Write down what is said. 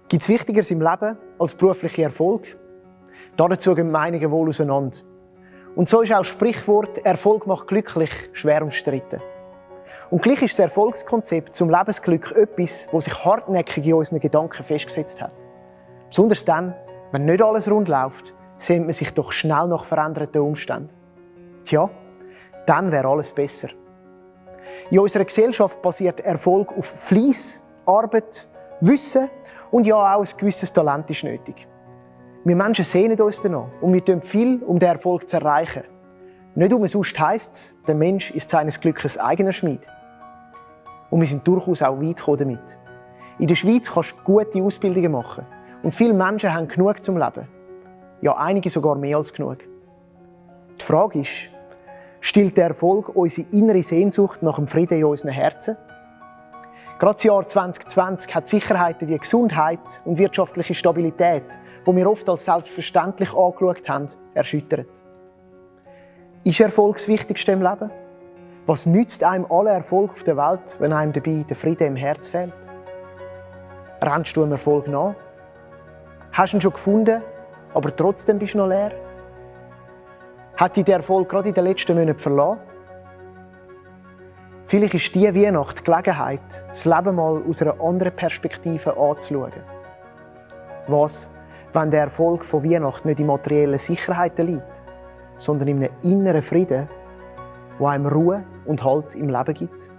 Gibt es Wichtigeres im Leben als beruflicher Erfolg? Dazu gehen die Meinungen wohl auseinander. Und so ist auch das Sprichwort «Erfolg macht glücklich» schwer umstritten. Und gleich ist das Erfolgskonzept zum Lebensglück etwas, das sich hartnäckig in unseren Gedanken festgesetzt hat. Besonders dann, wenn nicht alles rund läuft, sehnt man sich doch schnell nach veränderten Umständen. Tja, dann wäre alles besser. In unserer Gesellschaft basiert Erfolg auf Fleiss, Arbeit, Wissen und ja auch ein gewisses Talent ist nötig. Wir Menschen sehnen uns danach und wir tun viel, um den Erfolg zu erreichen. Nicht umsonst heisst es, der Mensch ist seines Glückes eigener Schmied. Und wir sind durchaus auch weit gekommen damit. In der Schweiz kannst du gute Ausbildungen machen und viele Menschen haben genug zum Leben. Ja, einige sogar mehr als genug. Die Frage ist, stillt der Erfolg unsere innere Sehnsucht nach dem Frieden in unseren Herzen? Gerade das Jahr 2020 hat Sicherheiten wie Gesundheit und wirtschaftliche Stabilität, die wir oft als selbstverständlich angeschaut haben, erschüttert. Ist Erfolg das Wichtigste im Leben? Was nützt einem aller Erfolg auf der Welt, wenn einem dabei der Friede im Herz fehlt? Rennst du dem Erfolg nach? Hast du ihn schon gefunden, aber trotzdem bist du noch leer? Hat dich der Erfolg gerade in den letzten Monaten verlassen? Vielleicht ist diese Weihnacht die Gelegenheit, das Leben mal aus einer anderen Perspektive anzuschauen. Was, wenn der Erfolg von Weihnachten nicht in materiellen Sicherheiten liegt, sondern in einem inneren Frieden, der einem Ruhe und Halt im Leben gibt?